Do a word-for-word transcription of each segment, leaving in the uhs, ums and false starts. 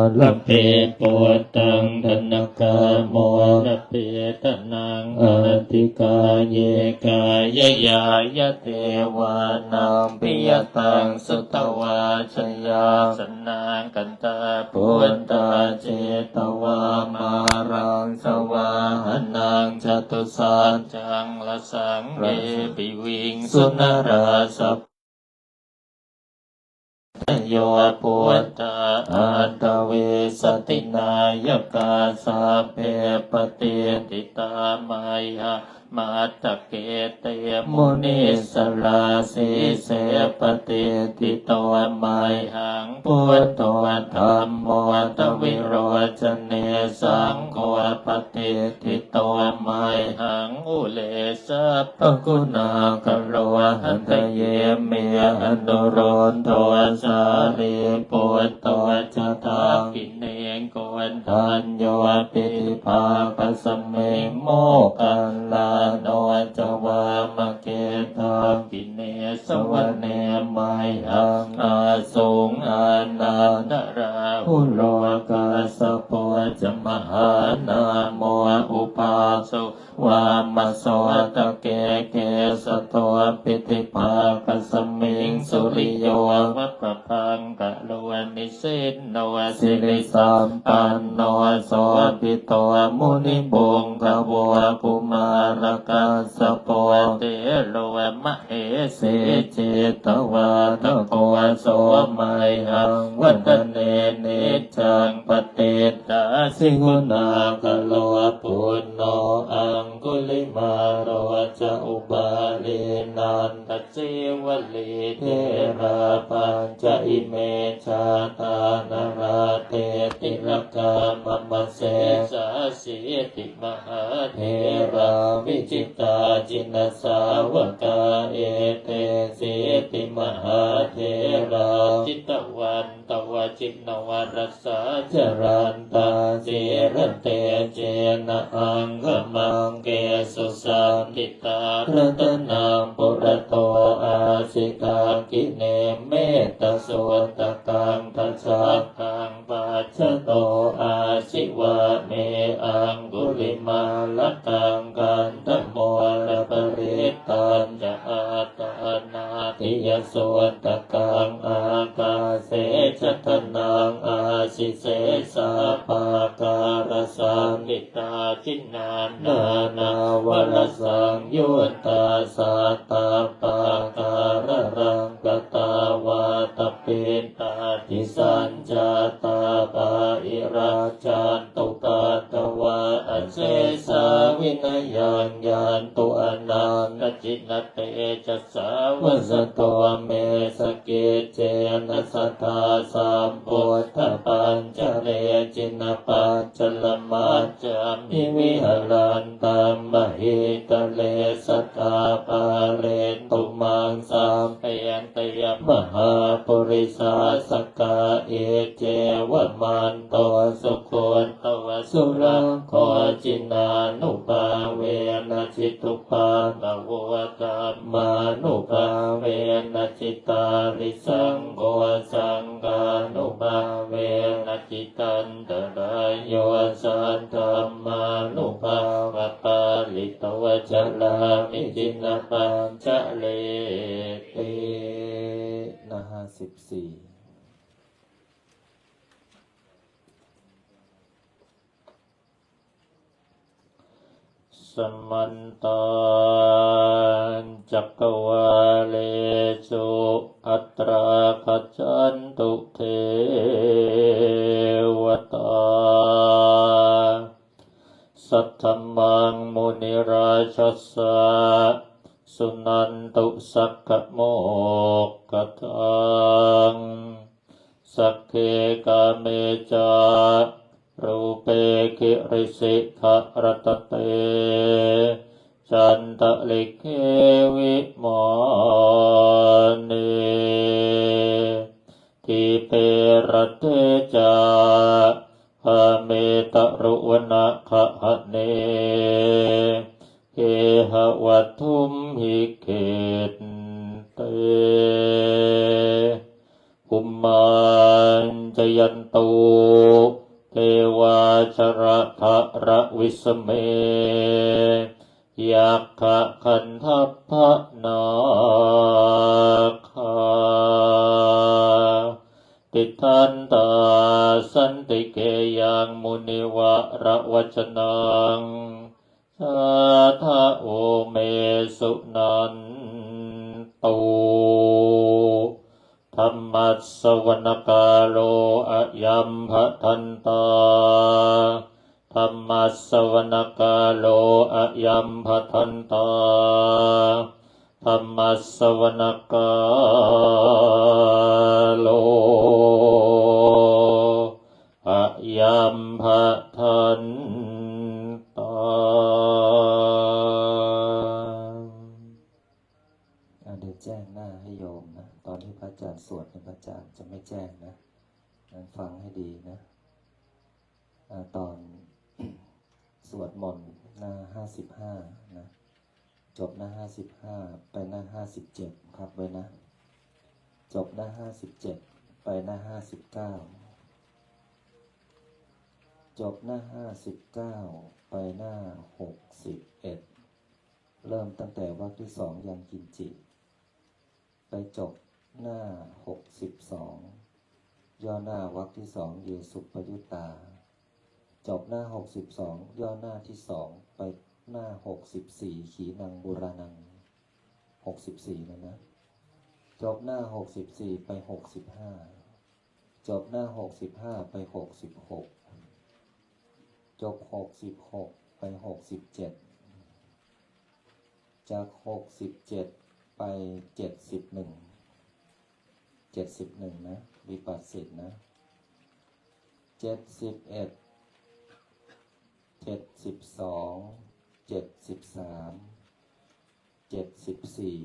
Labhe puttaṃ dhanagāmo labhe dhanaṃ atthi kāye kāyañāya devānaṃ piyataṃ sutvā jayāsanāgatā buddhā jetvā māraṃ savāhanaṃ catusaccārasaṃ ye piviṃsu narāsabhā. Yo buddhā aṭṭhavīsati nāyakā sabbe patiṭṭhitā mayhaṃ matthake te munissarā sīse patiṭṭhito mayhaṃ buddho dhammo dvilocane saṅgho patiṭṭhito mayhaṃ ure sabbaguṇākaro. Hadaye me anuruddho sārīputto ca dakkhiṇe koṇḍañño piṭṭhibhāgasmiṃ moggallāno ca vāmake. Dakkhiṇe savane mayhaṃ āsuṃ ānandarāhulo kassapo ca mahānāmo ubhāsuṃ vāmasotake. Kesato piṭṭhibhāgasmiṃ suriyo va pabhaṅkaro nisinno sirisampanno sobhito munipuṅgavo. Kumārakassapo thero mahesī cittavādako so mayhaṃ vadane niccaṃ patiṭṭhāsi guṇākaro. Puṇṇo aṅgulimālo ca upālī nanda sīvalī therā pañca ime jātā nalāṭe tilakā mama. Sesāsīti mahātherā vijitā jinasāvakā etesīti mahātherā jitavanto jinorasā jalantā sīlatejena aṅgamaṅgesu saṇṭhitā. Ratanaṃ purato āsi dakkhiṇe mettasuttakaṃ dhajaggaṃ pacchato āsi vāme aṅgulimālakaṃ khandhamoraparittañca āṭānāṭiyasuttakaṃ ākāse chadanaṃ āsi sesā pākārasaṇṭhitā. Jinā nānāvarasaṃyuttā sattappākāralaṅkatā vātapittādisañjātā bāhirajjhattupaddavā asesā vinayaṃ yantu anantajinatejasā. Vasato me sakiccena sadā sambuddhapañjare jinapañjaramaj jhamhi viharantaṃ mahītale sadā pālentu maṃ sabbe te mahāpurisāsakā. Iccevamanto sugutto surakkho jinānubhāvena jitu paddavo dhammānubhāvena jitārisaṅgho saṅghānubhāvena jitantarāyo saddhammānubhāvapālito carāmi jinapañjareti. หน้า ห้าสิบสี่ Samantā cakkavāḷesu atrāgacchantu devatā. Saddhammaṃ munirājassa suṇantu saggamokkhadaṃ. Sagge kāme ca rūpe girisikharataṭe cantalikkhe vimāne dīpe raṭṭhe ca gāme taruvanagahane gehavatthumhi khette Bhummā cāyantu devā jalathalavisame yakkhagandhabbanāgā tiṭṭhantā santike yaṃ munivaravacanaṃ sādhavo me suṇantu. Dhammassavanakālo ayambhadantā. Dhammassavanakālo ayambhadantā. Dhammassavanakālo ayambhadantā. อ่ะ เดี๋ยวแจ้งหน้าให้โยมนะ ตอนที่พระอาจารย์สวดเนี่ย พระอาจารย์จะไม่แจ้งนะ งั้นฟังให้ดีนะ อ่ะ ตอน สวดมนต์หน้าห้าสิบห้านะ จบหน้าห้าสิบห้า ไปหน้าห้าสิบเจ็ด ครับไว้นะ จบหน้าห้าสิบเจ็ด ไปหน้าห้าสิบเก้า จบหน้าห้าสิบเก้า ไปหน้าหกสิบเอ็ด เริ่มตั้งแต่วรรคที่สอง ยังกิญจิ ไปจบหน้าหกสิบสอง ย่อหน้าวรรคที่สอง เย สุปปะยุตตา จบหน้าหกสิบสอง ย่อหน้าที่สอง ไปหน้าหกสิบสี่ ขีณังบูราณัง หกสิบสี่ นะนะ จบหน้าหกสิบสี่ ไปหกสิบห้า จบหน้าหกสิบห้า ไปหกสิบหก จบหกสิบหก ไปหกสิบเจ็ด จากหกสิบเจ็ด ไปเจ็ดสิบเอ็ด เจ็ดสิบเอ็ด นะ วิปัสสิตนะ เจ็ดสิบเอ็ด เจ็ดสิบสอง เจ็ดสิบสาม เจ็ดสิบสี่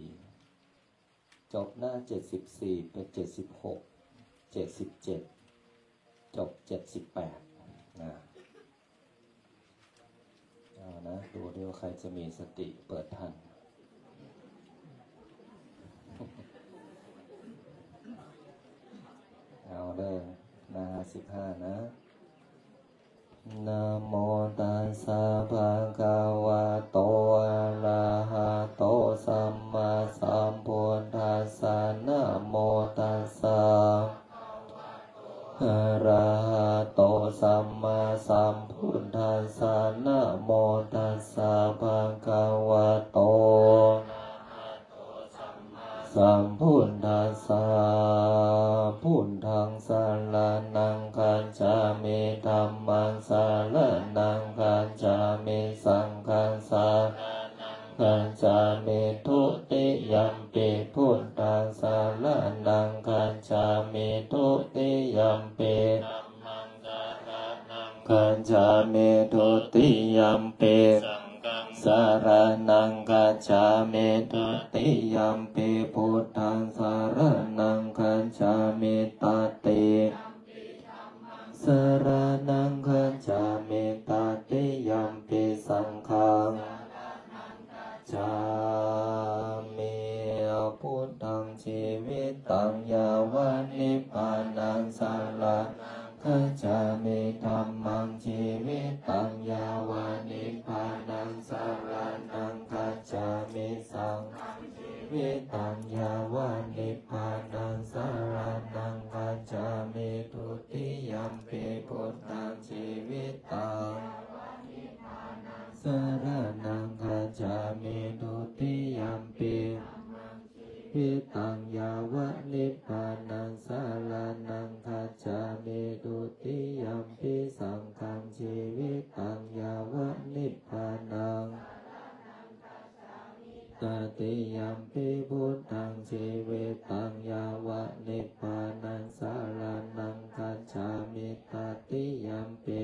จบหน้าเจ็ดสิบสี่ เป็นเจ็ดสิบหก เจ็ดสิบเจ็ด จบเจ็ดสิบแปด นะ เอานะ ดูดิว่าใครจะมีสติเปิดทัน เอาเด้อ หน้าห้าสิบห้า นะ Namo tassa bhagavato arahato sammāsambuddhassa. Namo tassa arahato sammāsambuddhassa. Namo tassa bhagavato sambuddhassa. Buddhaṃ saraṇaṃ gacchāmi. Dhammaṃ saraṇaṃ gacchāmi. Saṅghaṃ saraṇaṃ gacchāmi. Dutiyampi buddhaṃ saraṇaṃ gacchāmi. Dutiyampi gacchāmi. Dutiyampi saraṇaṃ gacchāmi. Dutiyampi buddhaṃ saraṇaṃ gacchāmi. Tati saraṇaṃ gacchāmi. Tatiyampi saṅghaṃ gacchāmi. Buddhaṃ jīvitaṃ yāva nibbānaṃ saraṇaṃ gacchāmi. Dhammaṃ jīvitaṃ yāva nibbānaṃ saraṇaṃ gacchāmi. Saṅghaṃ jīvitaṃ yāva nibbānaṃ saraṇaṃ gacchāmi. Dutiyampi buddhaṃ jīvitaṃ saraṇaṃ gacchāmi. Dutiyampi jīvitaṃ yāva nibbānaṃ saraṇaṃ gacchāmi. Dutiyampi saṅghaṃ jīvitaṃ yāva nibbānaṃ. Tatiyampi buddhaṃ jīvitaṃ yāva nibbānaṃ saraṇaṃ gacchāmi. Tatiyampi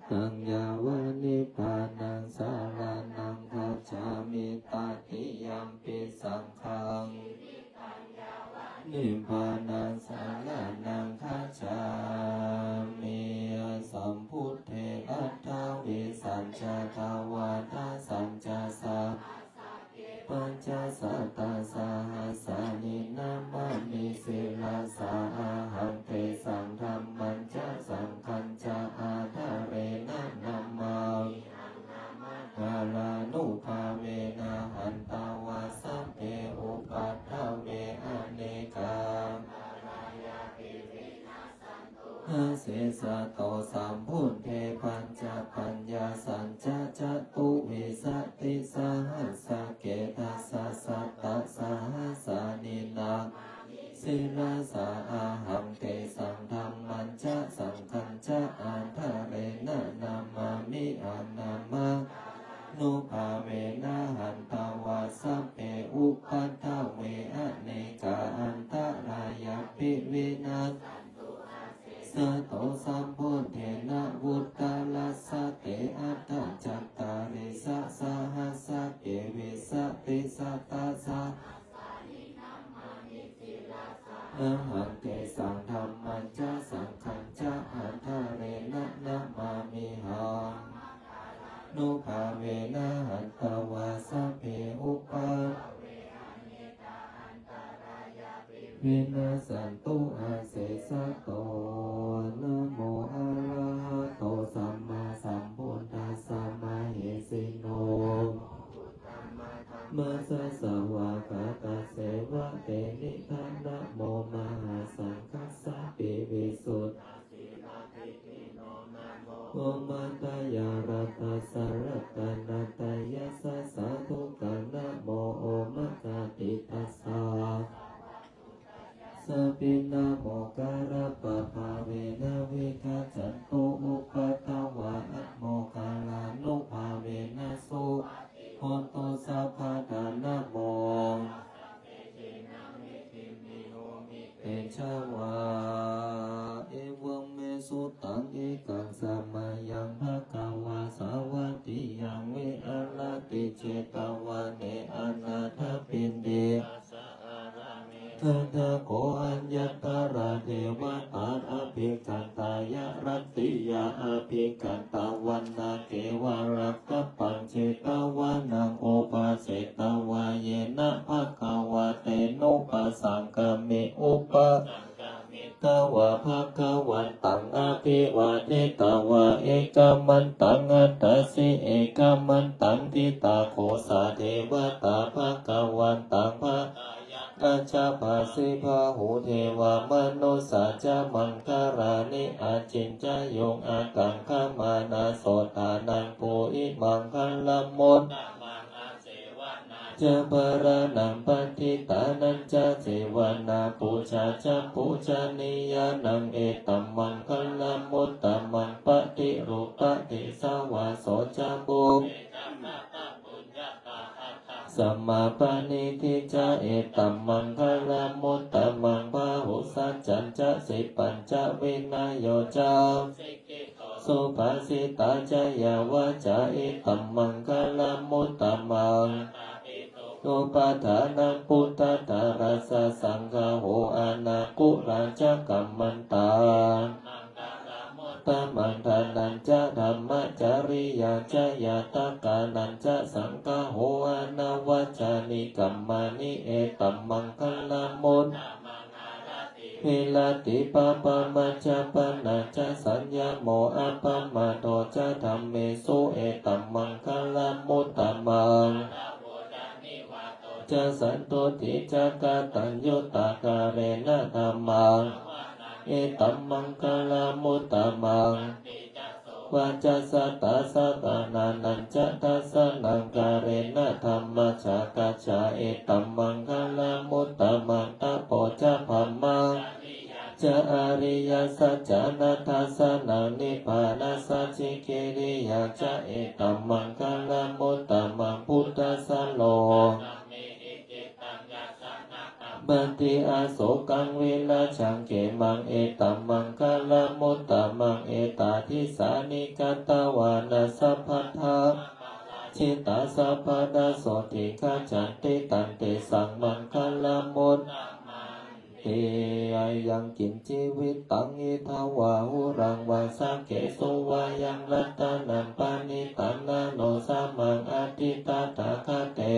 taṃ yāva nibbānaṃ saraṇaṃ gacchāmi. Tatiyampi saṅghaṃ nibbānaṃ saraṇaṃ gacchāmi. Sambuddhe aṭṭhavīsañca dvādasañca sa pañcasatasahassāni namāmi si asesato sambuddhe pañcapaññāsañca catuvīsatisahassake dasasatasahassāni namāmi sirasā ahaṃ. Tesaṃ dhammañca saṅghañca ādarena namāmihaṃ. Namakkhānubhāvena hantvā sabbe upaddave anekā antarāyāpi vinassantu asesato sambuddhe navuttarasate aṭṭhacattālīsasahassake vīsatisatasahassāni namāmi sirasā ahaṃ. Tesaṃ dhammañca saṅghañca ādarena namāmihaṃ. Namakkhānubhāvena hantvā sabbe upaddave anekā antarāyāpi vinassantu asesato. Namo arahato sammāsambuddhassa mahesino. Namo uttamadhammassa svākkhātasseva tenidha. Namo mahāsaṅghassāpi visuddhasīladiṭṭhino. Namo omātyāraddhassa ratanattayassa sādhukaṃ. Namo omakātītassa sāpi. Namokārappabhāvena vigacchantu upaddavā. Namokārānubhāvena suvatthi hotu sabbadā. Namo tejavā. Evaṃ me sutaṃ. Ekaṃ samayaṃ bhagavā sāvatthiyaṃ viharati jetavane anāthapiṇḍikassa ārāme. Tatra kho aññatra devatā abhikkantā. Yā rattiyā abhikkantā vanakevarakkappaṃ jetvāna upaseṭṭhā. Yena bhagavā tenupasaṅkami upasaṅkamitvā bhagavantaṃ abhivādetvā ekamantaṃ aṭṭhāsi. Ekamantaṃ ṭhitā kho sā devatā bhagavantaṃ bhāsayā. Ajjhabhāsi bāhudevā manussā ca maṅgalāni. Acintayuṃ ākaṅkhamānā sotthānaṃ brūhi maṅgalamuttamaṃ. Asevanā ca bālānaṃ paṇḍitānañca sevanā pūjā ca pūjanīyānaṃ etammaṅgalamuttamaṃ. Paṭirūpadesavāso ca pubbe ca katapuññatā attasammāpaṇidhi ca etammaṅgalamuttamaṃ. Bāhusaccañca sippañca vinayo ca subhāsitā ca yā vācā etammaṅgalamuttamaṃ. Upādānaṃ puttadārassa saṅgaho anākulā ca kammantā. Tamaṅgalamuttamaṃ dānañca dhammacariyā ca ñātakānañca saṅgaho anavajjāni kammāni etammaṅgalamuttamaṃ. Āratī viratī pāpā majjapānā ca saññamo appamādo ca dhammesu etammaṅgalamuttamaṃ. Gāravo ca nivāto ca santuṭṭhī ca kataññutā kālena dhammapavānaṃ etammaṅgalamuttamaṃ. Khantī ca sovacassatā samaṇānañca dassanaṃ kālena dhammasākacchā etammaṅgalamuttamaṃ. Tapo ca brahmacariyañca ariyasaccāna dassanaṃ nibbānasacchikiriyā ca etammaṅgalamuttamaṃ. Buddhassa lo bati asokaṃ virajaṃ khemaṃ etammaṅgalamuttamaṃ. Etādisāni katvāna sabbatthamaparājitā sabbattha sotthiṃ gacchanti tantesaṃ maṅgalamuttamanti. Yaṅkiñci vittaṃ idha vā huraṃ vā saggesu vā yaṃ ratanaṃ paṇītaṃ na no samaṃ atthi tathāgate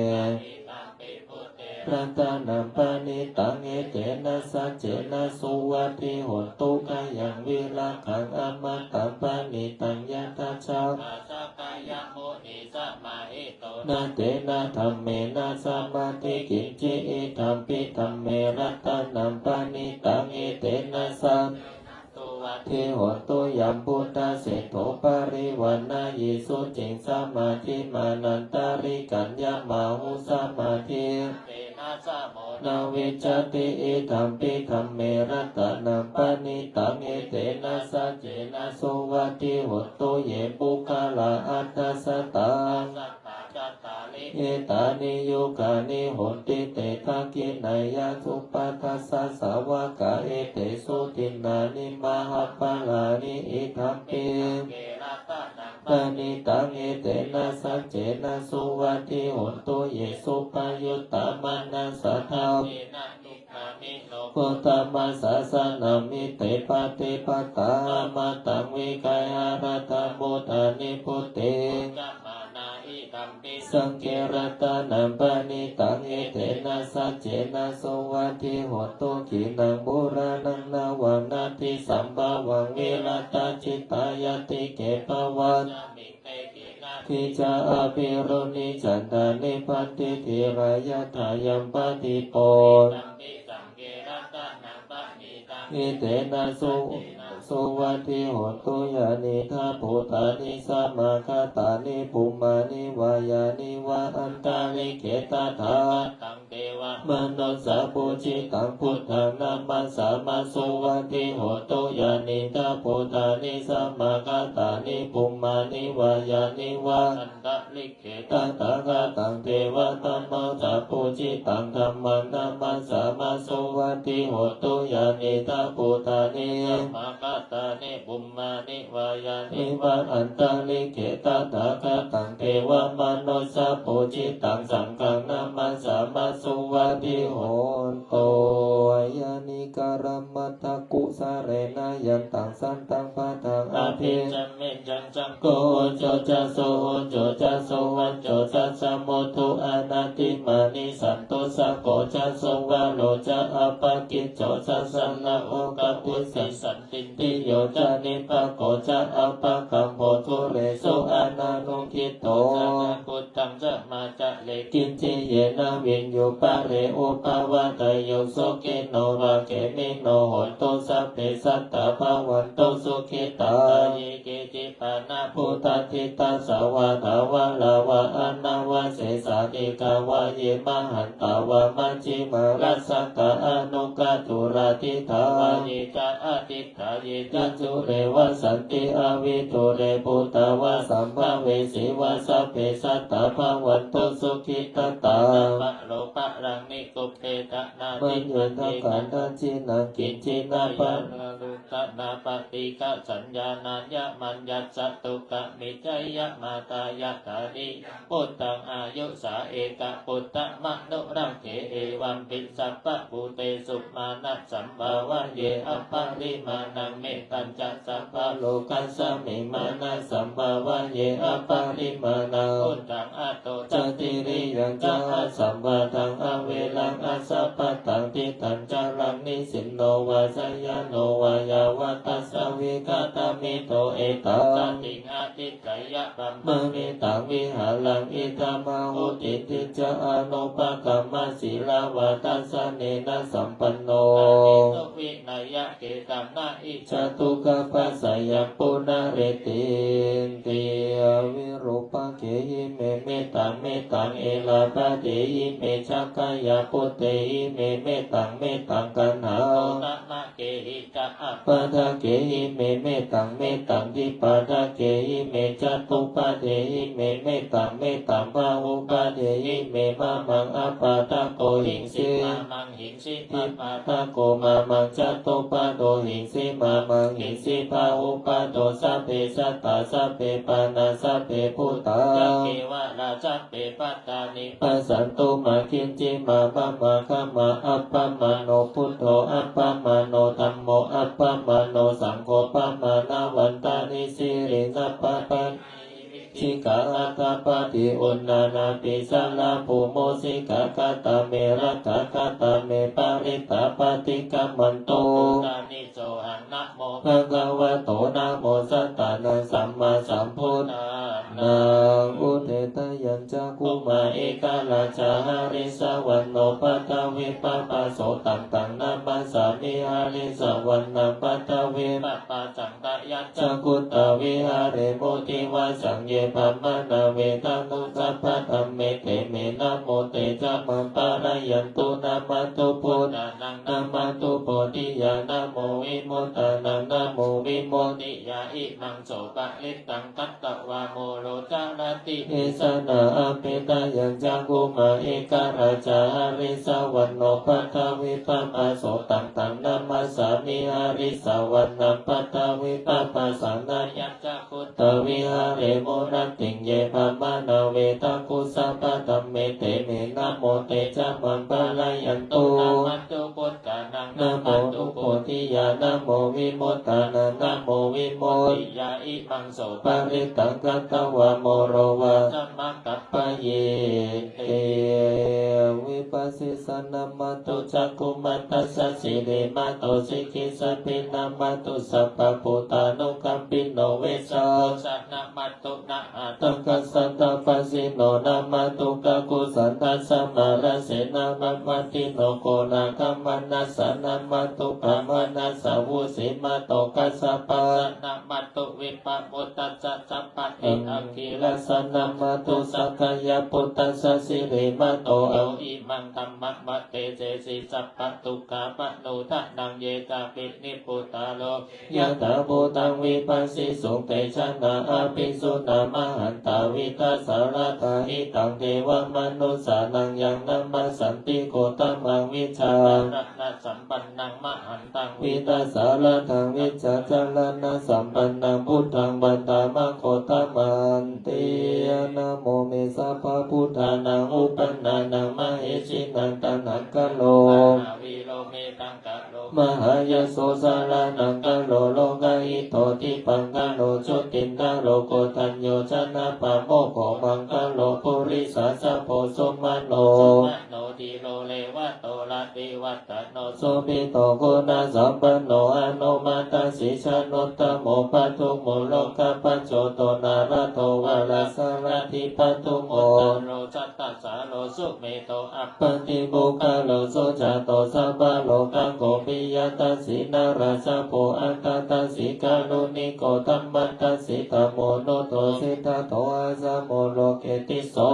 ratanaṃ paṇītaṃ etena saccena suvatthi hotu. Khayaṃ virāgaṃ amataṃ paṇītaṃ yadajjhagā sakyamunī samāhito na tena dhammena samatthi kiñci idampi dhamme ratanaṃ paṇītaṃ etena saccena Samādhi hotu. Yambuddhaseṭṭho parivaṇṇayī suciṃ, samādhimānantarikaññamāhu samādhiṃ, tena samo na vijjati. Idampi dhamme ratanaṃ paṇītaṃ, etena saccena suvatthi hotu. Ye puggalā aṭṭha sataṃ, etāni yugāni honti, te dakkhiṇeyyā sugatassa sāvakā, etesu dinnāni mahapphalāni. Idampi paṇītaṃ, etena saccena suvatthi hotu. Ye suppayuttā manasā daḷhena, nikkāmino gotamasāsanamhi, te pattipattā amataṃ vigayha, laddhā mudhā nibbutiṃ bhuñjamānā. Idampi saṅghe ratanaṃ paṇītaṃ, etena saccena suvatthi hotu. Khīṇaṃ purāṇaṃ navaṃ natthi sambhavaṃ, virattacittāyatike bhavasmiṃ, te khīṇabījā aviruḷhichandā, nibbanti dhīrā yathāyampadīpo. Etena su- suvatthi hotu. Yānīdha bhūtāni samāgatāni, bhummāni vā yāni va antalikkhe, tathāgataṃ devamanussapūjitaṃ, buddhaṃ namassāma suvatthi hotu. Yānīdha bhūtāni samāgatāni, bhummāni vā yāni va antalikkhe, tathāgataṃ devamanussapūjitaṃ, dhammaṃ namassāma suvatthi hotu. Yānīdha bhūtāni samāgatāni, bhummāni vā yāni va antalikkhe, tathāgataṃ devamanussapūjitaṃ, saṅghaṃ namassāma suvatthi hotu. Yāni karammatthakusalena, yantaṃ santaṃ padaṃ abhisamecca, saṅgho ujū ca suhujū ca, suvaco cassa mudu anatimānī, santussako ca subharo ca, appakicco ca sallahukavutti, santindriyo ca nipako ca, appagabbho duresu ananugiddho. Tathāgataṃ samācare kiñci, yena viññū pare upavadeyyuṃ. Sukhino vā khemino hontu, sabbe sattā bhavantu sukhitā. Ye keci pāṇabhūtatthi, tasā vā thāvarā vā anavasesā, dīghā vā ye mahantā vā, majjhimā rassakā aṇukathūlā. Diṭṭhā vā ye ca adiṭṭhā, ye ca dūre vasanti avidūre, bhūtā vā sambhavesī vā, sabbe sattā bhavantu sukhitattā. Na paro paraṃ nikubbetha, nātimaññetha dakkhiṇaṃ kiñci, na paro na paṭighasaññā, nāññamaññassa dukkhamiccheyya. Mātā yathā niyaṃ puttaṃ, āyusā ekaputtamanurakkhe, evampi sabbabhūtesu, mānasambhāvaye aparimāṇaṃ. Mettañca sabbalokasmiṃ, mānasambhāvaye aparimāṇaṃ. Uddhaṃ adho ca tiriyañca, asambādhaṃ averaṃ asapattaṃ. Tiṭṭhañcaraṃ nisinno vā, sayāno vā yāvatassa vigatamiddho, etaṃ satiṃ adhiṭṭheyya, brahmametaṃ vihāraṃ idhamāhu. Diṭṭhiñca anupagamma, sīlavā dassanena sampanno, na hi duvinayagetaṃ, na hi jātu gabbhaseyyaṃ punaretīti. Virūpakkhehi me mettaṃ, mettaṃ erāpathehi me, jaghayaputtehi me mettaṃ, mettaṃ kaṇhā kehi ca appādakehi me mettaṃ, mettaṃ dvippādakehi me, catupādehi me mettaṃ, mettaṃ bahupādehi me. Mā maṃ appādako hiṃsi, mā maṃ hiṃsi dvippādako, mā maṃ catupādo hiṃsi, mā maṃ hiṃsi bahupādo. Sabbe sattā, sabbe pāṇā, sabbe bhūtā, ya kevalā, sabbe pattāni passantu mā kiñci mā pamāgamā. Appamāṇo buddho, appamāṇo dhammo, appamāṇo saṅgho, pamāṇavantāni sirīsapāni, jikā aṭṭhapāti uṇṇānābhī sarabū mūsikā. Katā me rakkhā, katā me parittā, paṭikkamantu bhūtāni. Sohaṃ namo bhagavato, namo sattannaṃ sammāsambuddhānaṃ. Udetayañcakkhumā ekarājā harissavaṇṇo paṭhavippabhāso, taṃ taṃ namassāmi hari Harisavannaṃ paṭhaviṃ pabbāsaṃ tayajja guttā viharemu divāsaṃ. Ye brāhmaṇā vedagu sabbadhamme te me namo te ca maṃ pālayantu. Namatthu buddhānaṃ namatthu bodhiyā namo vimuttānaṃ namo vimuttiyā. Imaṃ so parittaṃ katvā moro carati esanā abhiṭhāyaṃ cakkhumā ekarājā Harisavanno paṭhavippabhāso. Taṃ taṃ namassāmi Harisavannaṃ paṭhavippabhāsaṃ tayajja guttā viharemu rattiṃ. Ye brāhmaṇā vedagu sabbadhamme te me namo te ca maṃ pālayantu. Namatthu buddhānaṃ namatthu bodhiyā namo vimuttānaṃ namo vimuttiyā. Imaṃ so parittaṃ katvā moro vāsamakappayīti. Vipassissa namatthu cakkhumantassa sirīmato sikhissabhi namatthu sabbabhūtānukampino vessabhussa namatthu nāḷāṭakassa tapassino namatthu kakusandhassa mārasenappamaddino koṇāgamanassa namatthu brāhmaṇassa vusīmato kassapassa namatthu vippamuttassa sabbadhi aṅgīrassa namatthu sakyaputtassa sirīmato yo imaṃ dhammamadesesi sabbadukkhapaṇuddanaṃ. Ye cāpi nibbutālo yathābhūtaṃ vipassisuṃ te janā apisuṇā mahantā vītasāradā hitaṃ devamanussānaṃ yaṃ namassanti gotamaṃ vijjā sampannaṃ mahantaṃ vītasāradaṃ vijjācaraṇasampannaṃ buddhaṃ vandāma gotamanti. Namo me sabbabuddhānaṃ uppannānaṃ mahesinaṃ taṇhaṅkaro mahāvīro medhaṅkaro mahāyaso saraṇaṅkaro lokahito dīpaṅkaro jotindharo koṇḍañño janapāmokkho maṅgalo purisāsabho sumano sumano dhīro revato rativaḍḍhano sobhito guṇasampanno anomadassī januttamo padumo lokapajjoto nārado varasārathī padumo uttaro satasāro sumedho appaṭipuggalo sujāto sabbalokaggo piyadassī narāsabho atthadassī kāruṇiko dhammadassi dhammo nuddho siddhato āsamo loke tisso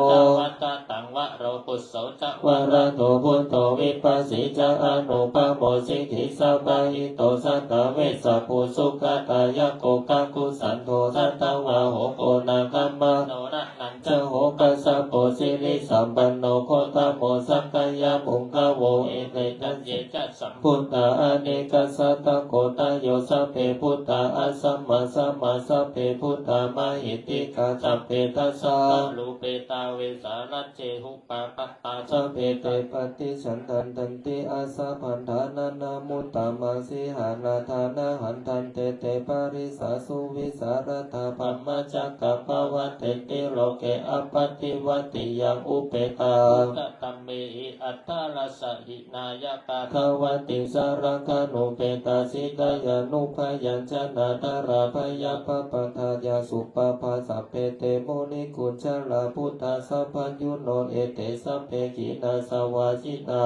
taṃ varo phusso ca varado buddho vipassī ca anūpamo sikhī samāhito satthā vessabhū sugadāyako kakusandho satthāvāho koṇāgamano raṇañjaho kassapo sirisampanno gotamo sakyapuṅgavo ete caññe ca sambuddhā anekasatakoṭāyo sabbe buddhā asamā sammā sabbe buddhā mahiddhikā sabbe dasarūpetā vessālajjehupā pattā sabbe te paṭicchādanti asapaṭṭhānā nāmuttamaṃ sīhaṇā dānahaṇḍanti te parisā suvisā radā brahmacakkappavattiti loke appaṭivattiyaṃ upetā buddhadhammehi attarasa hināya tathāvatiṃsarakkhaṇupetā sītyānubyañjanādharā bhayappattidāya supabbā sabbe te munikuñjarā buddhā sabbāyuno ete sabbe khīṇāsavā jinā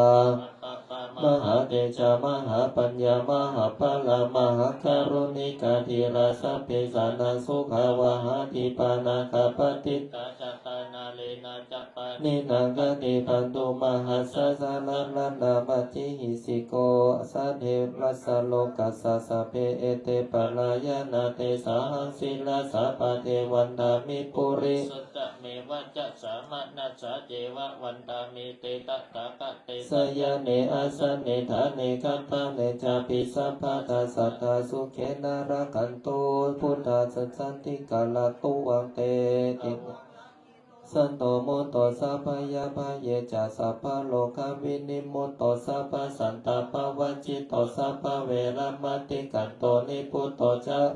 mahātejā mahāpaññā mahābala mahākāruṇikā dhīrā sabbe jānā sukhāvahā dīpā nāgā patiṭṭhā ca tā nāḷhena ca pāṇinā khantimantu mahāsasā saraṇamatihi sikho saterassa lokassa sabbe ete parāyanā tesahaṃ sirasā pade vandāmi puri meva ca sāmanassa ceva vandāmi te tathāgate sayane āsane ṭhāne gaṭṭhāne cāpi sabbadā sadā sukhena rakkhantu buddhā saccantikaratthu aṃ te santo muto sabbabhayā ca sabbarogā vinimutto sabbasantāpavajjito sabbaveramatikkanto nibbuto ca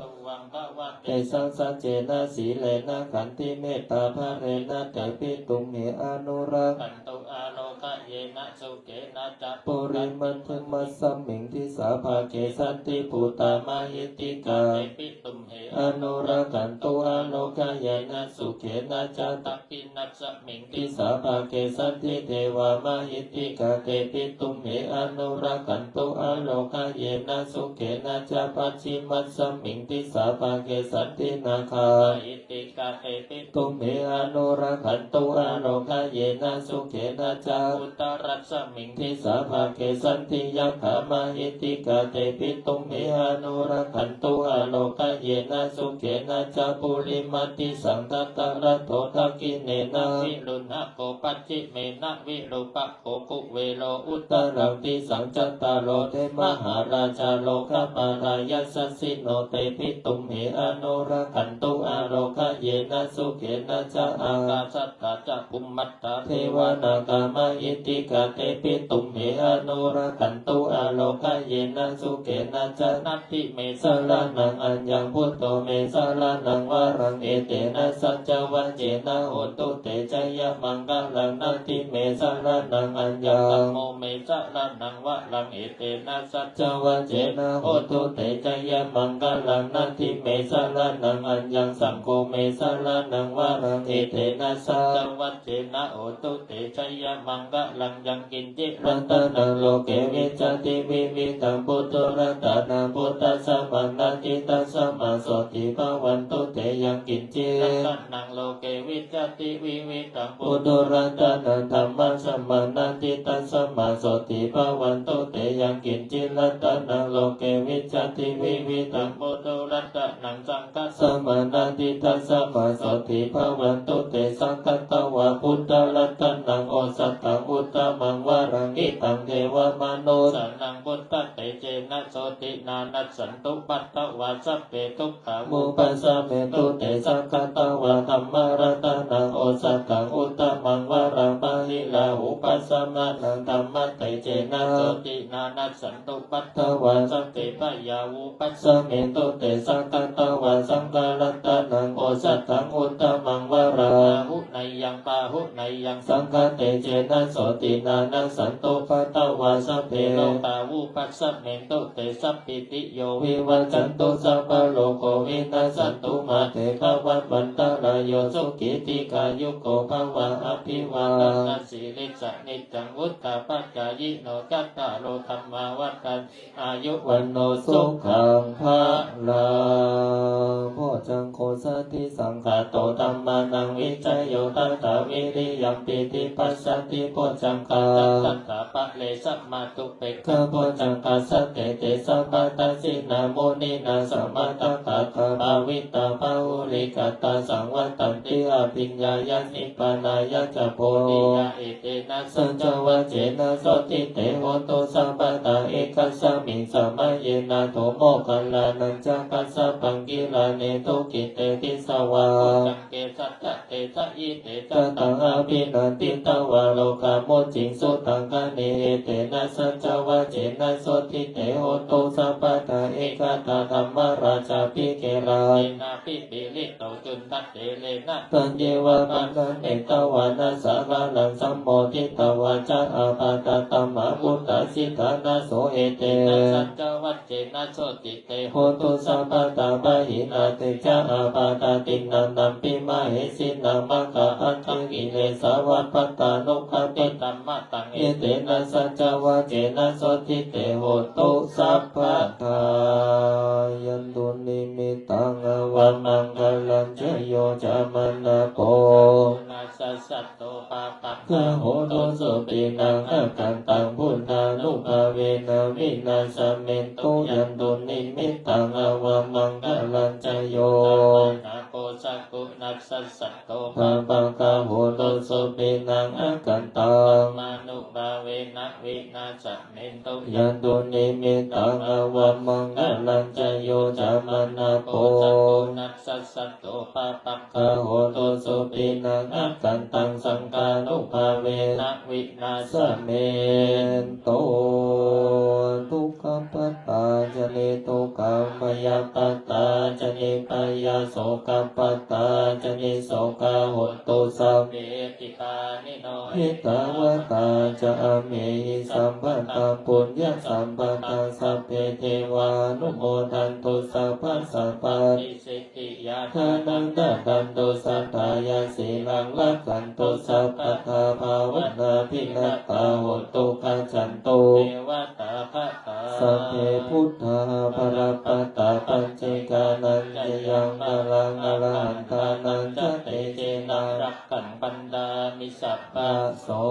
tesaṃ saccena sīlena khantimettābalena te pitumhi anurakkhantu āro kayena sukhena ca purimaṭṭhimasmiṃ disābhāge santibhūtā mahiddhikā tepi tumhe anurakkhantu ārogyena sukhena ca. Dakkhiṇasmiṃ disābhāge santi devā mahiddhikā tepi tumhe anurakkhantu ārogyena sukhena ca. Pacchimasmiṃ disābhāge santi nāgā mahiddhikā tepi tumhe anurakkhantu ārogyena sukhena ca. Uttarasmiṃ disābhāge santi yakkhā mahiddhikā tepi tumhe anurakkhantu ārogyena sukhena ca. Purimaṃ disaṃ dhataraṭṭho dakkhiṇena viruḷhako pacchimena virūpakkho kuvero uttaraṃ disaṃ. Cattāro te mahārājā lokapālā yasassino tepi tumhe anurakkhantu ārogyena sukhena ca. Ākāsaṭṭhā ca bhummaṭṭhā devā nāgā mahiddhikā tepi tumhe anurakkhantu ārogyena sukhena ca. Natthi me saraṇaṃ aññaṃ buddho me saraṇaṃ varaṃ etena saccavajjena hotu te jayamaṅgalaṃ. Natthi me saraṇaṃ aññaṃ dhammo me saraṇaṃ varaṃ etena saccavajjena hotu te jayamaṅgalaṃ. Natthi me saraṇaṃ aññaṃ saṅgho me saraṇaṃ varaṃ etena saccavajjena hotu te jayamaṅgalaṃ. Yaṅkiñci ratanaṃ loke vijjati vividhaṃ puthu ratanaṃ buddhasamaṃ natthi tasmā sotthī bhavantu te. Yaṅkiñci ratanaṃ loke vijjati vividhaṃ puthu ratanaṃ dhammasamaṃ natthi tasmā sotthī bhavantu te. Yaṅkiñci ratanaṃ loke vijjati vividhaṃ puthu ratanaṃ saṅghasamaṃ natthi tasmā sotthī bhavantu te. Sakkatvā buddharatanaṃ osathaṃ uttamaṃ varaṃ hitaṃ devamanussānaṃ buddhatejena sotthinā nassantupaddavā sabbe dukkhā vūpasamentu te. Sakkatvā dhammaratanaṃ osathaṃ uttamaṃ varaṃ pariḷāhūpasamanaṃ dhammatejena sotthinā nassantupaddavā sabbe bhayā vūpasamentu te. Sakkatvā saṅgharatanaṃ osathaṃ uttamaṃ varaṃ āhuneyyaṃ pāhuneyyaṃ saṅghatejena sotthinā nassantupaddavā sabbe rogā vūpasamentu te. Sabbītiyo vivajjantu sabbarogo vinassatu mā te bhavatvantarāyo sukhī dīghāyuko bhava. Abhivādanasīlissa niccaṃ vuḍḍhāpacāyino cattāro dhammā vaḍḍhanti āyu vaṇṇo sukhaṃ balaṃ. Bojjhaṅgo satisaṅkhāto dhammānaṃ vicayo tathā viriyampīti passaddhi bojjhaṅgā. Tattha pare samādhupekkhabojjhaṅgā sattete sabbadassinā muninā sammadakkhātā bhāvitā bahulīkatā saṃvattanti abhiññāya nibbānāya ca bodhiyā. Etena saccavajjena sotthi te hotu sabbadā. Ekasmiṃ samaye nātho moggallānañca kassapaṃ gilāne dukkhite disvā bojjhaṅge satta desayi. Te ca taṃ abhinanditvā rogā mucciṃsu taṅkhaṇe. Etena saccavajjena sotthi te hotu sabbadā. Ekadā dhammarājāpi gelaññenābhipīḷito cundattherena taññeva bhaṇāmetvāna sādaraṃ sammoditvā ca ābādhā tamhā vuṭṭhāsi ṭhānaso. Etena saccavajjena sotthi te hotu sabbadā. Pahīnā te ca ābādhā tiṇṇannampi mahesinaṃ maggappattakakilesaṃ vappattanukkhampitamataṃ. Etena saccavajjena sotthi te hotu sabbadā. Yandunnimittaṃ avamaṅgalañca yo cāmanāpo nassasatto pāpaggaho dussupinaṃ akantaṃ buddhānubhāvena vināsamentu. Yandunnimittaṃ avamaṅgalañca yo cāmanāpo sakuṇassa to pāpaggaho dussupinaṃ akantaṃ buddhānubhāvena vināsamentu. Yandunnimittaṃ avamaṅgalañca yo cāmanāpo Nassa satto pāpaggaho dussupinaṃ akantaṃ saṅghānubhāvena vināsamentu. Dukkhappattā ca niddukkhā, bhayappattā ca nibbhayā, sokappattā ca nissokā hontu sabbepi pāṇino. Ettāvatā ca amhehi sambhataṃ puññasampadaṃ, sabbe devānumodantu sabbasampattisiddhiyā. Dānaṃ dadantu saddhāya, sīlaṃ rakkhantu sabbadā, bhāvanābhiratā hontu, gacchantu devatāgatā. Sabbe buddhā balappattā, paccekānañca yaṃ balaṃ, arahantānañca tejena, rakkhaṃ bandhāmi sabbaso.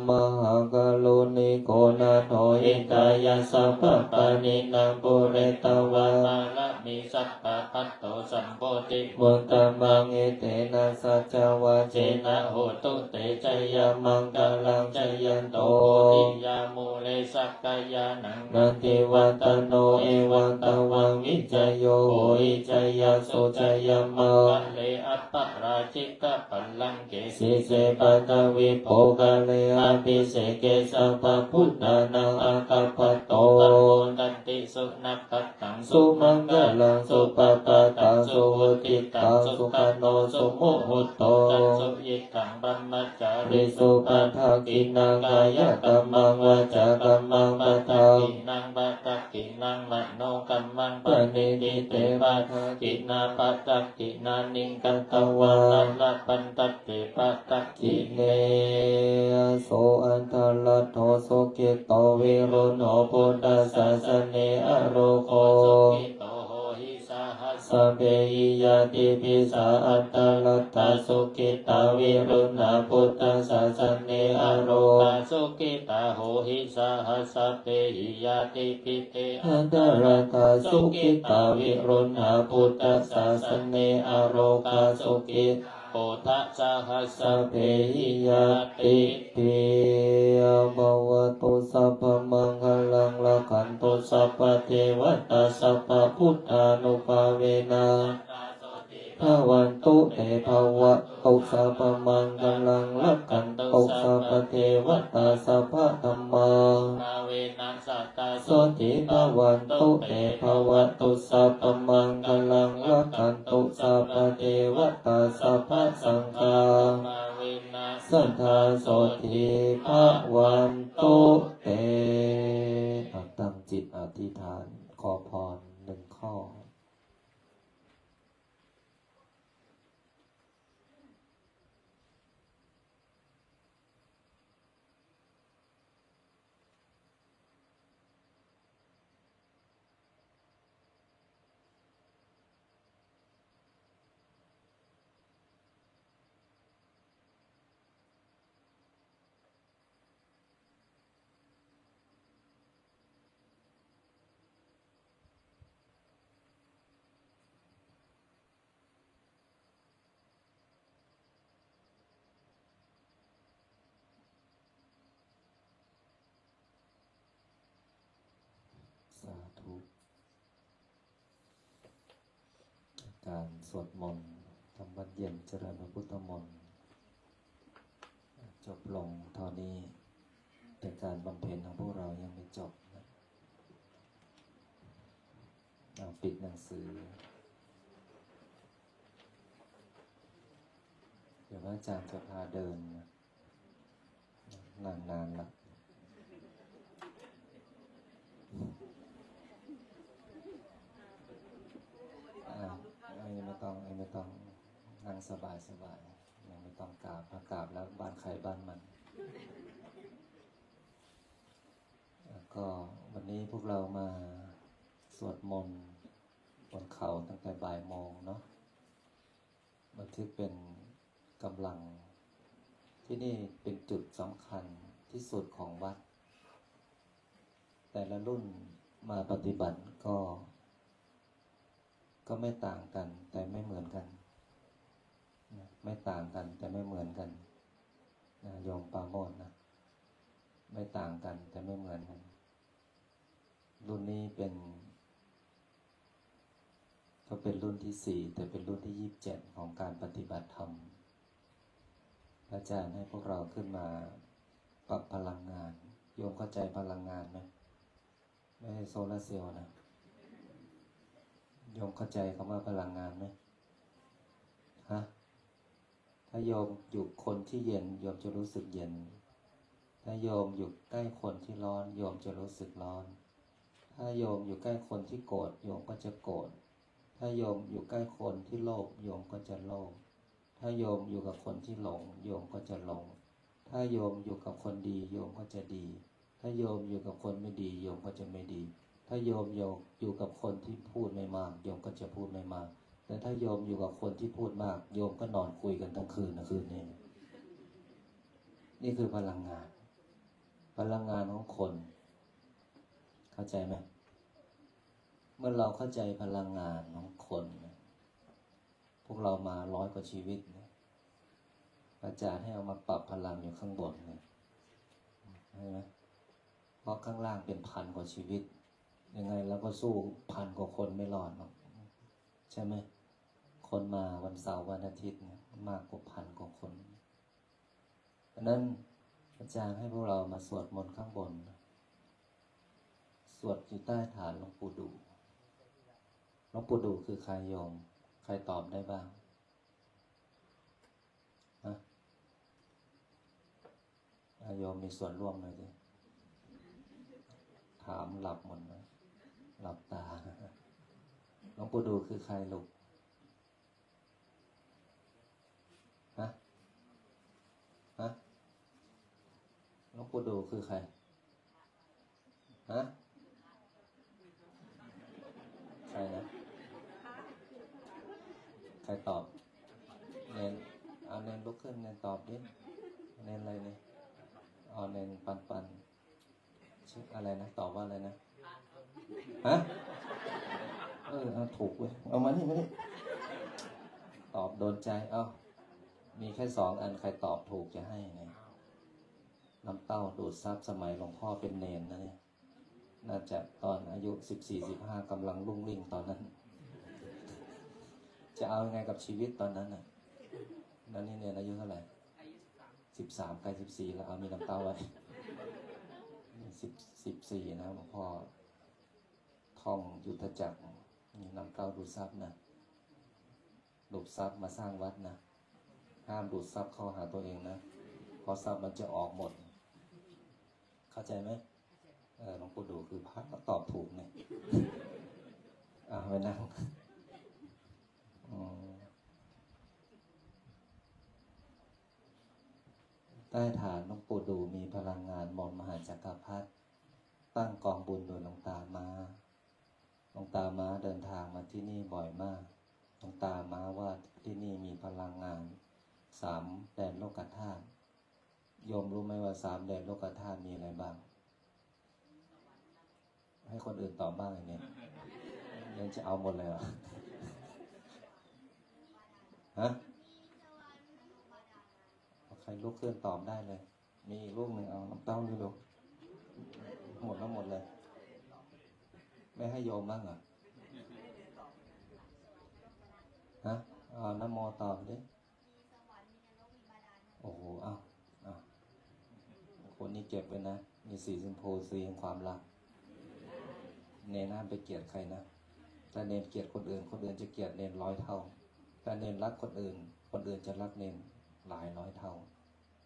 Mahākāruṇiko nātho, hitāya sabbapāṇinaṃ, pūretvā pāramī sabbā, patto sambodhimuttamaṃ. Etena saccavajjena, hotu te jayamaṅgalaṃ. Jayanto bodhiyā mūle, sakyānaṃ nandivaḍḍhano, evaṃ tvaṃ vijayo hohi, jayassu jayamaṅgale, aparājitapallaṅke, sīse paṭhavipokkhare, abhiseke sabbabuddhānaṃ, aggappatto pamodati. Sunakkhat taṃ sumaṅgalaṃ, supabhātaṃ suhuṭṭhitaṃ, sukhaṇo sumuhutto ca, suyiṭṭhaṃ brahmacārisu, padakkhiṇaṃ kāyakammaṃ, vācākammaṃ padakkhiṇaṃ, padakkhiṇaṃ manokammaṃ, paṇidhī te padakkhiṇā, padakkhiṇāni katvāna, labhantatthe padakkhiṇe. So atthaladdho sukhito, viruḷho buddhasāsane, arogo sukhito hohi, saha sabbehi ñātibhi. Sā atthaladdhā sukhitā, viruḷhā buddhasāsane, arogā sukhitā hohi, saha sabbehi ñātibhi. Te atthaladdhā sukhitā, viruḷhā buddhasāsane, arogā sukhitā hotha, saha sabbehi ñātibhi. Bhavatu sabbamaṅgalaṃ, rakkhantu sabbadevatā, sabbabuddhānubhāvena bhavantu te. Bhavatu sabbamaṅgalaṃ, rakkhantu sabbadevatā, sabbadhammānubhāvena sadā sotthī bhavantu te. Bhavatu sabbamaṅgalaṃ, rakkhantu sabbadevatā, sabbasaṅghānubhāvena sadā sotthī bhavantu te. อ่ะ ตั้งจิตอธิษฐานขอพรหนึ่งข้อ สาธุ การสวดมนต์ทำวัตรเย็นเจริญพระพุทธมนต์ จบลงเท่านี้ แต่การบำเพ็ญของพวกเรายังไม่จบนะ เอาปิดหนังสือ เดี๋ยวพระอาจารย์จะพาเดินนะ นั่งนานละ อ่า อันนี้ไม่ต้อง อันนี้ไม่ต้อง นั่งสบายๆ ยังไม่ต้องกราบ ถ้ากราบแล้วบ้านใครบ้านมัน แล้วก็วันนี้พวกเรามาสวดมนต์บนเขาตั้งแต่บ่ายโมงเนาะ บันทึกเป็นกำลัง ที่นี่เป็นจุดสำคัญที่สุดของวัด แต่ละรุ่นมาปฏิบัติก็ ก็ไม่ต่างกัน แต่ไม่เหมือนกันนะ ไม่ต่างกัน แต่ไม่เหมือนกันนะ โยมปราโมชนะ ไม่ต่างกัน แต่ไม่เหมือนกัน รุ่นนี้เป็น ก็เป็นรุ่นที่สี่ แต่เป็นรุ่นที่ยี่สิบเจ็ดของการปฏิบัติธรรม อาจารย์ให้พวกเราขึ้นมาปรับพลังงาน โยมเข้าใจพลังงานไหม? ไม่ใช่โซลาร์เซลล์นะ โยมเข้าใจคำว่าพลังงานไหม? ฮะ? ถ้าโยมอยู่คนที่เย็น โยมจะรู้สึกเย็น ถ้าโยมอยู่ใกล้คนที่ร้อน โยมจะรู้สึกร้อน ถ้าโยมอยู่ใกล้คนที่โกรธ โยมก็จะโกรธ ถ้าโยมอยู่ใกล้คนที่โลภ โยมก็จะโลภ ถ้าโยมอยู่กับคนที่หลง โยมก็จะหลง ถ้าโยมอยู่กับคนดี โยมก็จะดี ถ้าโยมอยู่กับคนไม่ดี โยมก็จะไม่ดี ถ้าโยมอยู่ อยู่กับคนที่พูดไม่มาก โยมก็จะพูดไม่มาก แต่ถ้าโยมอยู่กับคนที่พูดมาก โยมก็นอนคุยกันทั้งคืนนะคืนนี้ นี่คือพลังงาน พลังงานของคน เข้าใจไหม? เมื่อเราเข้าใจพลังงานของคนนะ พวกเรามาร้อยกว่าชีวิตนะ อาจารย์ให้เอามาปรับพลังอยู่ข้างบนนะ ใช่ไหม? เพราะข้างล่างเป็นพันกว่าชีวิต ยังไงเราก็สู้พันกว่าคนไม่รอดหรอก ใช่ไหม? คนมาวันเสาร์วันอาทิตย์เนี่ย มากกว่าพันกว่าคน อันนั้นอาจารย์ให้พวกเรามาสวดมนต์ข้างบน สวดอยู่ใต้ฐานหลวงปู่ดู่ หลวงปู่ดู่คือใครโยม? ใครตอบได้บ้าง? ฮะ? อ่ะ โยมมีส่วนร่วมหน่อยสิ ถามหลับหมดนะ หลับตา หลวงปู่ดู่คือใครลูก? ฮะ? ฮะ? หลวงปู่ดู่คือใคร? ฮะ? ใครนะ? ใครตอบ? เณร เอาเณรลุกขึ้น เณรตอบดิ เณรอะไรเนี่ย? อ๋อ เณรปันปัน ชื่ออะไรนะ? ตอบว่าอะไรนะ? ฮะ? เออ เอา ถูกเว้ย เอามานี่ มานี่ ตอบโดนใจ เอา มีแค่สองอัน ใครตอบถูกจะให้ไง น้ำเต้าดูดซับ สมัยหลวงพ่อเป็นเณรนะเนี่ย น่าจะตอนอายุสิบสี่ สิบห้า กำลังรุ่งริ่งตอนนั้น จะเอายังไงกับชีวิตตอนนั้นน่ะ แล้วนี่เณรอายุเท่าไหร่? สิบสาม ใกล้สิบสี่ แล้ว เอา มีน้ำเต้าไว้ สิบ สิบสี่ นะ หลวงพ่อท่องยุทธจักร มีน้ำเต้าดูดซับนะ ดูดซับมาสร้างวัดนะ ห้ามดูดซับเข้าหาตัวเองนะ เพราะซับมันจะออกหมด เข้าใจไหม? เออ หลวงปู่ดู่คือพระก็ตอบถูกเนี่ย อ่ะ ไปนั่ง อืม ใต้ฐานหลวงปู่ดู่มีพลังงานมนต์มหาจักรพรรดิ ตั้งกองบุญโดยหลวงตาม้า หลวงตาม้าเดินทางมาที่นี่บ่อยมาก หลวงตาม้าว่าที่นี่มีพลังงานสามแดนโลกธาตุ โยมรู้ไหมว่าสามแดนโลกธาตุมีอะไรบ้าง? ให้คนอื่นตอบบ้างไอ้เนี่ย ยังจะเอาหมดเลยเหรอ? ฮะ? ใครลุกขึ้นตอบได้เลย มีอีกลูกหนึ่ง เอาน้ำเต้าเร็วๆ หมดแล้วหมดเลย ไม่ให้โยมบ้างเหรอ? ฮะ? เอานะโมตอบดิ โอ้โห เอา เอา คนนี้เก็บไว้นะ มีสีชมพู สีแห่งความรัก เณรห้ามไปเกลียดใครนะ ถ้าเณรเกลียดคนอื่น คนอื่นจะเกลียดเณรร้อยเท่า ถ้าเณรรักคนอื่น คนอื่นจะรักเณรหลายร้อยเท่า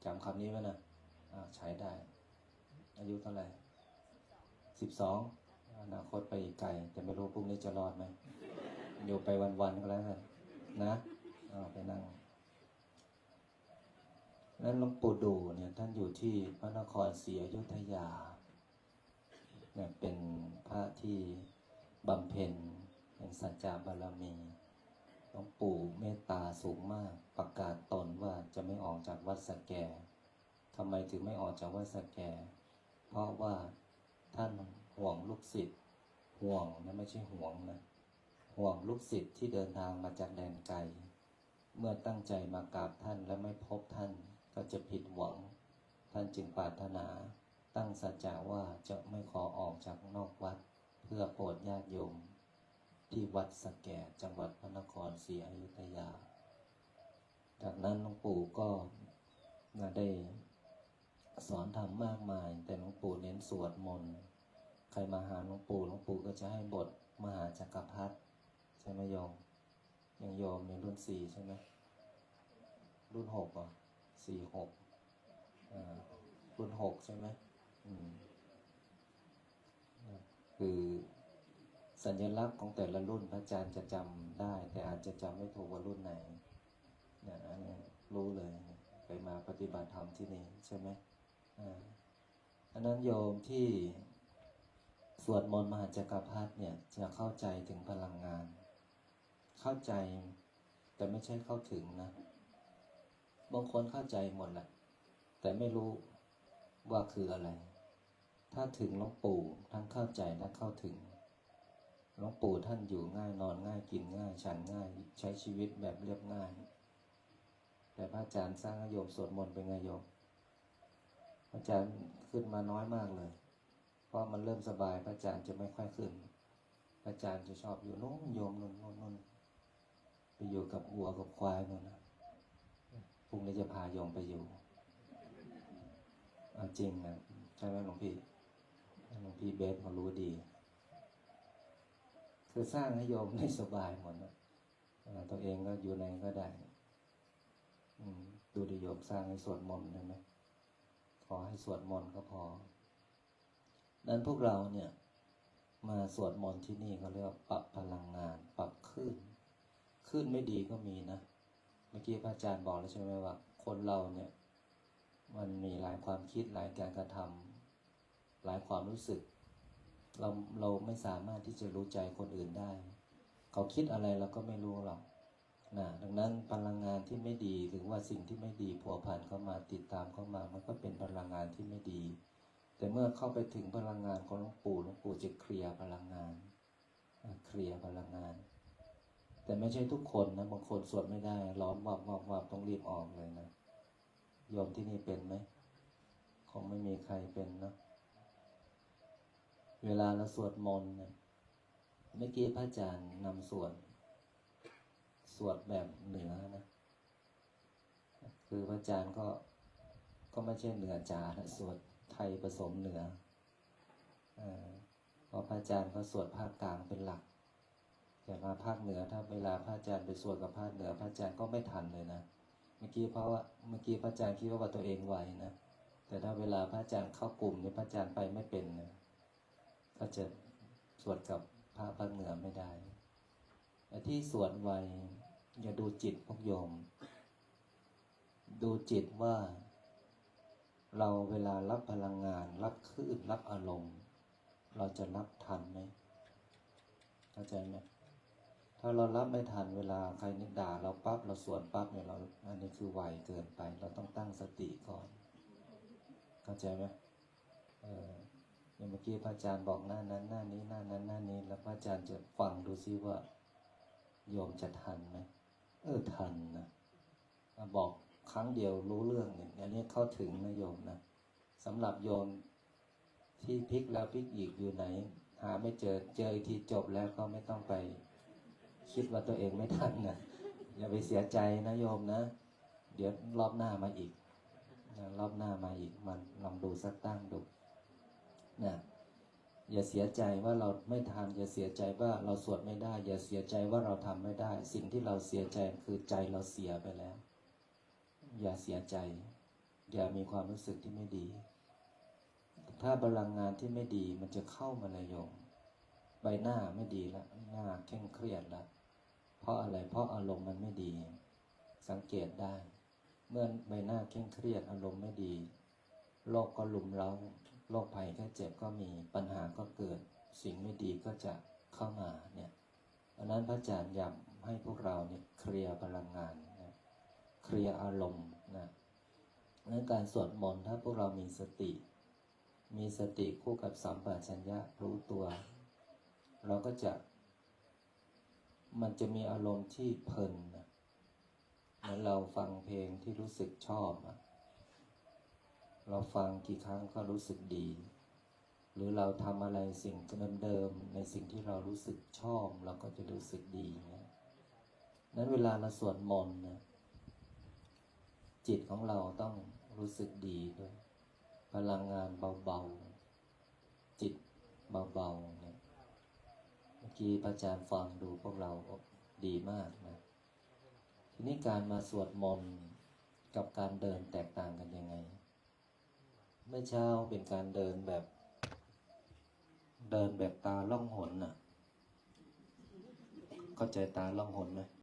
จำคำนี้ไว้นะ อ่า ใช้ได้ อายุเท่าไหร่? สิบสอง อนาคตไปอีกไกล แต่ไม่รู้พรุ่งนี้จะรอดไหม อยู่ไปวันๆ ก็แล้วกันนะ อ่า ไปนั่ง นั้นหลวงปู่ดู่เนี่ย ท่านอยู่ที่พระนครศรีอยุธยา เนี่ย เป็นพระที่บำเพ็ญเป็นสัจจะบารมี หลวงปู่เมตตาสูงมาก ประกาศตนว่าจะไม่ออกจากวัดสะแก ทำไมถึงไม่ออกจากวัดสะแก เพราะว่าท่านห่วงลูกศิษย์ ห่วงนะ ไม่ใช่หวงนะ ห่วงลูกศิษย์ที่เดินทางมาจากแดนไกล เมื่อตั้งใจมากราบท่านและไม่พบท่านก็จะผิดหวัง ท่านจึงปรารถนาตั้งสัจจะว่าจะไม่ขอออกจากนอกวัดเพื่อโปรดญาติโยม ที่วัดสะแกด จังหวัดพระนครศรีอยุธยา จากนั้นหลวงปู่ก็มาได้สอนธรรมมากมาย แต่หลวงปู่เน้นสวดมนต์ ใครมาหาหลวงปู่ หลวงปู่ก็จะให้บทมหาจักรพรรดิ ใช่ไหมโยม ยังโยมในรุ่นสี่ใช่ไหม รุ่นหกเหรอ สี่หก อ่า รุ่นหกใช่ไหม อืม คือสัญลักษณ์ของแต่ละรุ่นพระอาจารย์จะจำได้ แต่อาจจะจำไม่ถูกว่ารุ่นไหน เนี่ย อันนี้รู้เลย ไปมาปฏิบัติธรรมที่นี่ใช่ไหม อ่า อันนั้นโยมที่สวดมนต์มหาจักรพรรดิเนี่ย จะเข้าใจถึงพลังงาน เข้าใจ แต่ไม่ใช่เข้าถึงนะ บางคนเข้าใจหมดแหละ แต่ไม่รู้ว่าคืออะไร ถ้าถึงหลวงปู่ ทั้งเข้าใจและเข้าถึง หลวงปู่ท่านอยู่ง่าย นอนง่าย กินง่าย ฉันง่าย ใช้ชีวิตแบบเรียบง่าย แต่พระอาจารย์สร้างให้โยมสวดมนต์เป็นไงโยม พระอาจารย์ขึ้นมาน้อยมากเลย เพราะมันเริ่มสบาย พระอาจารย์จะไม่ค่อยขึ้น พระอาจารย์จะชอบอยู่นู่นโยม นู่น นู่น นู่น ไปอยู่กับวัวกับควายนู่นนะ พรุ่งนี้จะพาโยมไปอยู่ เอาจริงนะ ใช่ไหมหลวงพี่ หลวงพี่เบสเขารู้ดี คือสร้างให้โยมได้สบายหมดนะ อ่า ตัวเองก็อยู่ไหนก็ได้ อืม ดูดิโยมสร้างให้สวดมนต์ได้ไหม ขอให้สวดมนต์ก็พอ นั้นพวกเราเนี่ย มาสวดมนต์ที่นี่เขาเรียกว่าปรับพลังงาน ปรับคลื่น คลื่นไม่ดีก็มีนะ เมื่อกี้พระอาจารย์บอกแล้วใช่ไหมว่า คนเราเนี่ย มันมีหลายความคิด หลายการกระทำ หลายความรู้สึก เรา เราไม่สามารถที่จะรู้ใจคนอื่นได้ เขาคิดอะไรเราก็ไม่รู้หรอกนะ ดังนั้นพลังงานที่ไม่ดี หรือว่าสิ่งที่ไม่ดีผัวพันเข้ามา ติดตามเข้ามา มันก็เป็นพลังงานที่ไม่ดี แต่เมื่อเข้าไปถึงพลังงานของหลวงปู่ หลวงปู่จะเคลียร์พลังงาน อ่ะ เคลียร์พลังงาน แต่ไม่ใช่ทุกคนนะ บางคนสวดไม่ได้ ร้อนวับวับวับ ต้องรีบออกเลยนะ โยมที่นี่เป็นไหม คงไม่มีใครเป็นเนอะ เวลาเราสวดมนต์นะ เมื่อกี้พระอาจารย์นำสวด สวดแบบเหนือนะ คือพระอาจารย์ก็ ก็ไม่ใช่เหนือจ๋านะ สวดไทยผสมเหนือ เอ่อ เพราะพระอาจารย์ก็สวดภาคกลางเป็นหลัก แต่มาภาคเหนือ ถ้าเวลาพระอาจารย์ไปสวดกับภาคเหนือ พระอาจารย์ก็ไม่ทันเลยนะ เมื่อกี้เพราะว่า เมื่อกี้พระอาจารย์คิดว่าตัวเองไวนะ แต่ถ้าเวลาพระอาจารย์เข้ากลุ่มนี่ พระอาจารย์ไปไม่เป็นนะ ก็จะสวดกับพระภาคเหนือไม่ได้ ไอ้ที่สวดไว อย่าดูจิตพวกโยม ดูจิตว่า เราเวลารับพลังงาน รับคลื่น รับอารมณ์ เราจะรับทันไหม เข้าใจไหม ถ้าเรารับไม่ทัน เวลาใครนินทาเราปั๊บ เราสวนปั๊บเนี่ย เรา อันนี้คือไวเกินไป เราต้องตั้งสติก่อน เข้าใจไหม เออ อย่างเมื่อกี้พระอาจารย์บอกหน้านั้นหน้านี้ หน้านั้นหน้านี้ แล้วพระอาจารย์จะฟังดูซิว่า โยมจะทันไหม เออ ทันนะ อ่ะ บอกครั้งเดียวรู้เรื่องเนี่ย อันนี้เข้าถึงนะโยมนะ สำหรับโยมที่พลิกแล้วพลิกอีกอยู่ไหน หาไม่เจอ เจออีกทีจบแล้ว ก็ไม่ต้องไปคิดว่าตัวเองไม่ทันนะ อย่าไปเสียใจนะโยมนะ เดี๋ยวรอบหน้ามาอีกนะ รอบหน้ามาอีก มันลองดูสักตั้งดูนะ อย่าเสียใจว่าเราไม่ทัน อย่าเสียใจว่าเราสวดไม่ได้ อย่าเสียใจว่าเราทำไม่ได้ สิ่งที่เราเสียใจคือใจเราเสียไปแล้ว อย่าเสียใจ อย่ามีความรู้สึกที่ไม่ดี ถ้าพลังงานที่ไม่ดีมันจะเข้ามาเลยโยม ใบหน้าไม่ดีละ หน้าเคร่งเครียดละ เพราะอะไร เพราะอารมณ์มันไม่ดี สังเกตได้ เมื่อใบหน้าเคร่งเครียด อารมณ์ไม่ดี โรคก็รุมเร้า โรคภัยไข้เจ็บก็มี ปัญหาก็เกิด สิ่งไม่ดีก็จะเข้ามาเนี่ย เพราะฉะนั้นพระอาจารย์ย้ำให้พวกเราเนี่ยเคลียร์พลังงานนะ เคลียร์อารมณ์นะ เรื่องการสวดมนต์ ถ้าพวกเรามีสติ มีสติคู่กับสัมปชัญญะรู้ตัว เราก็จะ มันจะมีอารมณ์ที่เพลินนะ เหมือนเราฟังเพลงที่รู้สึกชอบอะ เราฟังกี่ครั้งก็รู้สึกดี หรือเราทำอะไรสิ่งเดิมๆในสิ่งที่เรารู้สึกชอบ เราก็จะรู้สึกดีนะ นั้นเวลาเราสวดมนต์นะ จิตของเราต้องรู้สึกดีด้วย พลังงานเบาๆ จิตเบาๆเนี่ย เมื่อกี้พระอาจารย์ฟังดูพวกเราดีมากนะ ทีนี้การมาสวดมนต์กับการเดินแตกต่างกันยังไง เมื่อเช้าเป็นการเดินแบบ เดินแบบตาล่องหนน่ะ เข้าใจตาล่องหนไหม?